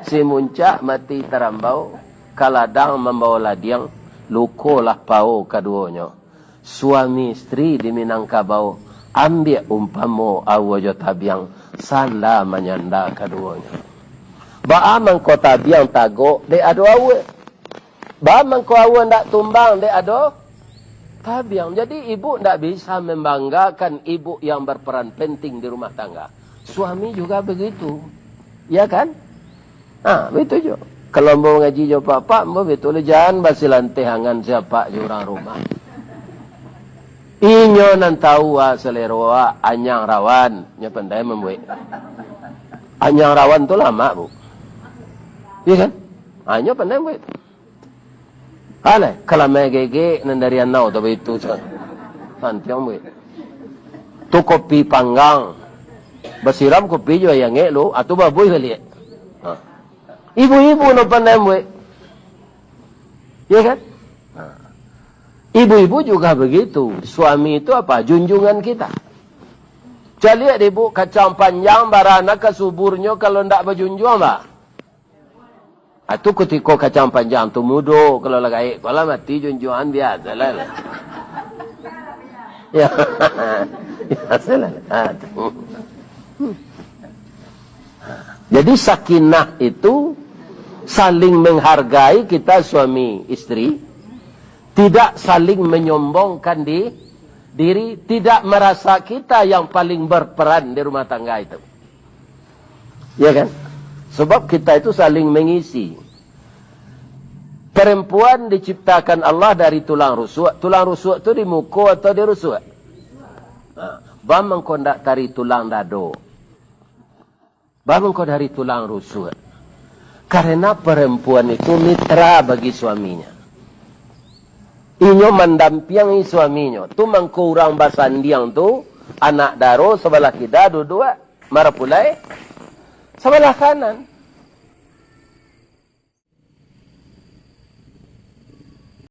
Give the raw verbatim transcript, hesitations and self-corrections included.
Si muncak mati tarambau, ka ladang mambawo ladiang, luko lah pawo kaduonyo. Suami istri di Minangkabau, ambiak umpamo aua jo tabiang, sanda manyanda kaduonyo. Baa mangko tabiang tagok, dek ado aua? Baa mangko aua ndak tumbang, dek ado tabiang? Jadi, ibu ndak bisa membanggakan ibu yang berperan penting di rumah tangga. Suami juga begitu. Ya kan? Ha, baitu juo. Kalau ambo mangaji jo apak-apak, ambo baitu lo, jan basilanteh angan si apak jo urang rumah. Inyo nan tahu, ah, salero awak, anyang rawan, nyo pandai mambuek. Anyang rawan tu lamak, Bu. Iya kan? Ha, nyo pandai mambuek. Alah, kalamai gegek nan dari anau tu baitu tu. Santiang buek. Tu kopi panggang. Basiram kopi jo aia angek lu, atu babuih baliak. Ha. Ibu-ibu no pandai buek. Ya kan? Ha. Ibu-ibu juga begitu. Suami itu apa? Junjungan kita. Caliak deh, Bu, kacang panjang barana ka suburnyo kalau ndak bajunjuang, bah. Atu kutiko kacang panjang tu mudo, kalau lah gaek, kalau lah mati junjuangan, biasalah. Ya. Biasalah. Ha, tu. Jadi sakinah itu saling menghargai kita suami istri, tidak saling menyombongkan di diri, tidak merasa kita yang paling berperan di rumah tangga itu. Ya kan? Sebab kita itu saling mengisi. Perempuan diciptakan Allah dari tulang rusuk. Tulang rusuk tu di muko atau di rusuk? Ha, baa mangko ndak dari tulang dado? Baa mangko dari tulang rusuk? Karena perempuan itu mitra bagi suaminya. Inyo mandampiangi suaminyo. Tu mangko urang basandiang tu, anak daro sabalah kida duduak, marapulai sabalah kanan.